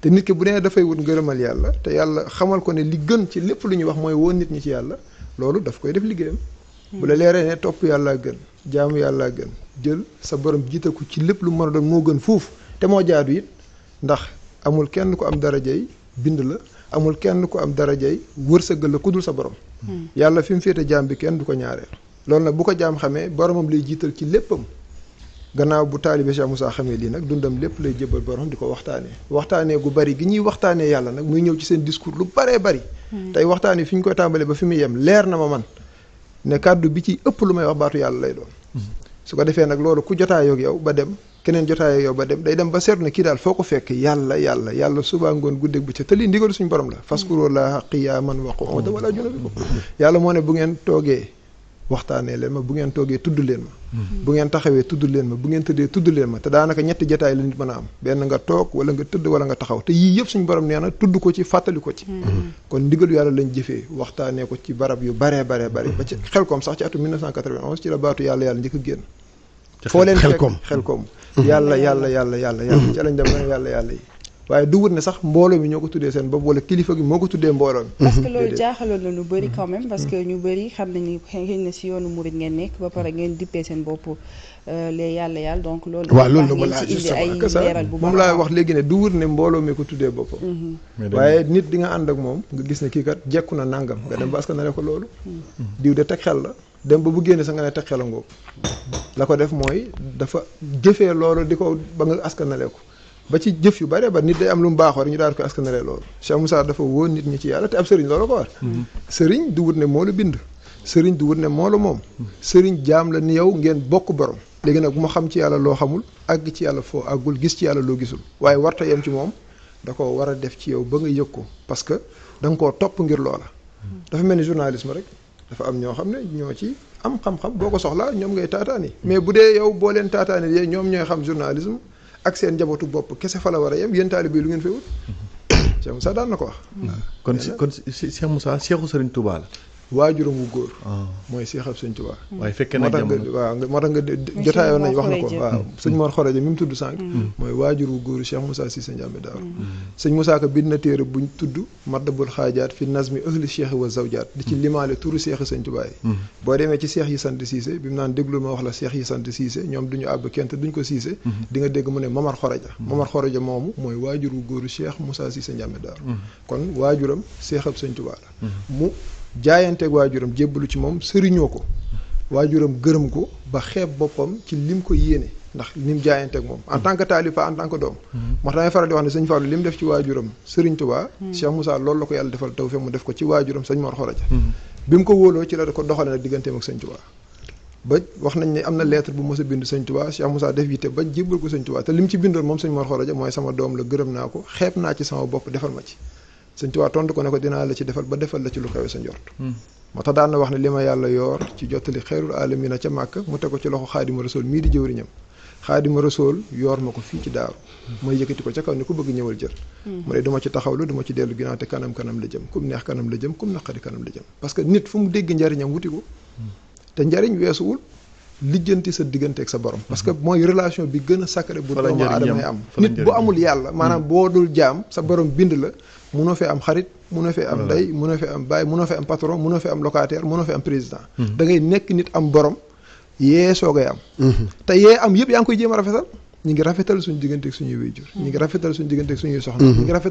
te nit ki bu nee dafay wut ngërëmal yàlla te yàlla xamal ko ne li gën ci lépp lu ñuy wax mooy woon nit ñi ci yàlla loolu daf koy def liggéeyam bu la leeree ne topp yàllaa gën jaamu yàllaa gën jël sa borom jiite ko ci lépp lu mën a doon moo gën fuuf te moo jaadu it ndax amul kenn ku am darajay bind la amul kenn ku am darajay wërsëgal la ku dul sa borom yàlla fi mu féete jaam bi kenn du ko ñaareel loolu nag bu ko jaam xamee boromam lay jiital ci léppam gannaaw bu taalibe Cheikh Moussa xamee lii nag dundam lépp lay jëbal borom di ko waxtaanee gu bari gi ñuy waxtaanee yàlla nag muy ñëw ci seen discours lu baree bari tey waxtaan yi fi ñu koy tàmbalee ba fi muy yem leer na ma man ne kàddu bi ci ëpp lu may wax baatu yàlla lay doon su ko defee nag loolu ku jotaayoo ak yow ba dem keneen jotaayoo ak yow ba dem day dem ba seetlu ne kii daal foo ko fekk yàlla subaa ngoon guddeeg bëccëg te lii ndigalu suñu borom la faskurullaaha qiyaaman wa qu'uudan wala junuuban yàlla moo ne bu ngeen toogee waxtaanee leen ma bu ngeen toogee tudd leen ma bu ngeen taxawee tudd leen ma bu ngeen tëddee tudd leen ma te daanaka ñetti jotaay la nit mën a am benn nga toog wala nga tëdd wala nga taxaw te yii yëpp suñu borom nee na tudd ko ci fàttali ko ci kon ndigalu yàlla lañ jëfee waxtaanee ko ci barab yu baree ba ci Xelkom sax ci atum 1991 ci la baatu yàlla njëkk a génn foo leen fekk Xelkom yàlla ci lañ dem na yàlla yi waaye du wut ne sax mbooloo mi ñoo ko tuddee seen bopp wala kilifa gi moo ko tuddee mbooloo mi parce que loolu jaaxaloon na lu bëri quand même parce que ñu bëri xam nañu xëy na si yoonu murid ngeen nekk ba pare ngeen dippee seen bopp les yàlla donc loolu waaw loolu ngeen ci indi ay leeral bu moom laa wax léegi ne du wut ne mbooloo mi ko tuddee boppam waaye nit di nga ànd ak moom nga gis ne kii kat jekku na nàngam nga dem ba askanale ko loolu diw de teg xel la dem ba bu génne sa nga ne teg xel a ngóob la ko def mooy dafa jëfee loolu di ko ba nga askanale ko ba ci jëf yu bare ba nit day am lu mu baaxoo rek ñu daal koy askanalee loolu Cheikh Moussa dafa wóor nit ñi ci yàlla te ab sëriñ loolu ko war sëriñ du wut ne moo la bind sëriñ du wut ne moo la moom sëriñ jaam la ni yow ngeen bokk borom léegi nag bu ma xam ci yàlla loo xamul àgg ci yàlla foo àggul gis ci yàlla loo gisul waaye warta yem ci moom da ko war a def ci yow ba nga yëg ko parce que da nga koo topp ngir loola dafa mel ni journalisme rek dafa am ñoo xam ne ñoo ci am xam-xam boo ko soxlaa ñoom ngay taataani mais bu dee yow boo leen taataani yee ñoom ñooy xam journalisme ak seen njabootu bopp kese fa la war a yem yéen taalibe lu ngeen fay wut Cheikh Moussa daan na ko wax kon Cheikh Moussa Cheikhu Serigne Touba la waajuram wu góor mooy seexab sëñ Tuubaa waaye fekkee na jamono waaw moo tax nga jotaayoon nañ wax na ko waaw sëñ Mor Xoreja mi mu tudd sànq mooy waajur wu góoru Cheikh Moussa Cissé Ndiamé Daaru sëñ Moussa Ka bind na téere buñ tudd Madabul Xaajaat fi nazmi ahli cheikh wa zawjaat di ci limaale turu seexi sëñ Tuubaa yi boo demee ci seex yi sant Cissé bi mu naan déglul ma wax la seex yi sant Cissé ñoom duñu àbb kenn te duñ ko Cissé di nga dégg mu ne Mamar Xoreja moomu mooy waajur wu góoru Cheikh Moussa Cissé Ndiamé Daaru kon waajuram seexab sëñ Tuubaa la mu jaayanteeg waajuram jébbalu ci moom sëriñoo ko waajuram gërëm ko ba xeeb boppam ci lim ko yéene ndax lim jaayanteeg moom en tant que taalib en tant que doom moo tax damay faral di wax ne sëñ Fallou li mu def ci waajuram sëriñ Touba Cheikh Moussa loolu la ko yàlla defal tawfeex mu def ko ci waajuram sëñ Mor Xoreja bi mu ko wóoloo ci la ko doxale nag digganteem ak sëñ Touba ba wax nañ ne am na lettre bu mos a bind sëñ Touba Cheikh Moussa def yitte ba jébbal ko sëñ Touba te lim ci bindoon moom sëñ Mor Xoreja mooy sama doom la gërëm naa ko xeeb naa ci sama bopp defal ma ci sëñ Tuubaa tontu ko ne ko dinaa la ci defal ba defal la ci lu xewe sa njort moo tax daan na wax ne li ma yàlla yoor ci jottali xeyrul alamina ca Màkka mu teg ko ci loxo Xaadima Rasuul mii di jëwriñam Xaadima Rasuul yoor ma ko fii ci Daaru mooy yëkkati ko ca kaw ni ku bëgg ñëwal jël mu ne du ma ci taxawlu du ma ci dellu ginnaaw te kanam la jëm kum neex kanam la jëm kum naqari kanam la jëm parce que nit fu mu dégg njariñam wuti ko te njariñ weesuwul lijjanti sa diggante ak sa borom parce que mooy relation bi gën a sacré bu doomu aadama am nit bu amul yàlla maanaam boo dul jaam sa borom bind la munoo fee am xarit munoo fee am ndey munoo fee am baay munoo fee am patron munoo fee am locataire munoo fee am président da ngay nekk nit am borom yee soogay am te yee am yëpp yaa ngi koy jéem a rafetal ñu ngi rafetal suñu diggante ak suñuy waajur ñu ngi rafetal suñu diggante ak suñuy soxna ñu ngi rafetal